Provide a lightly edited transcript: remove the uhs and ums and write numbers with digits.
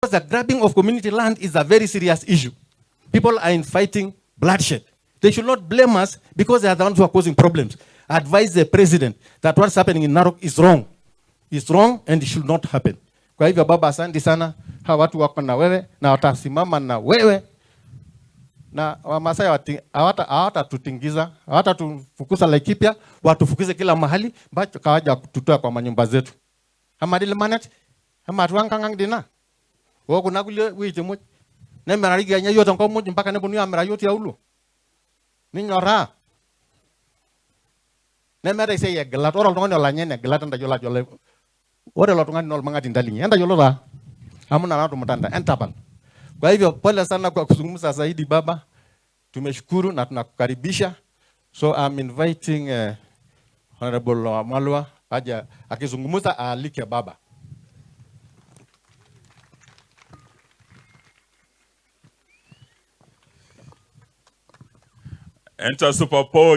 The grabbing of community land is a very serious issue. People are inviting bloodshed. They should not blame us because they are the ones who are causing problems. Advise the president that what's happening in Narok is wrong. It's wrong and it should not happen. Kwa hivyo baba, asante sana. Hawa watu wako na wewe na watasimama na wewe na Wamasai hawatatutingiza, hawatatufukuza Laikipia, watufukuze kila mahali, bacho kawaja kututoa kwa manyumba zetu. Ama dile manet, ama tuangangang dina. Wo kuna kule wiji muj. Nemirariki enya yiok tenkop muj mpaka neponunui amiraa yiok tiauluo. Ninyoraa. Nemeeta esiai egilata. Ore oltung'ani olanya egilata entayiolo ajo ore ilo tung'ani naa olmang'atinda linyi. Entayiolo taa. Amu ina natumuta ntae. Entapal. Kwa hivyo pole sana kwa kuzungumza zaidi baba. Tumeshukuru na tunakukaribisha. So I'm inviting Honorable Wamalwa aje akizungumza aalike baba. Enter Super Power.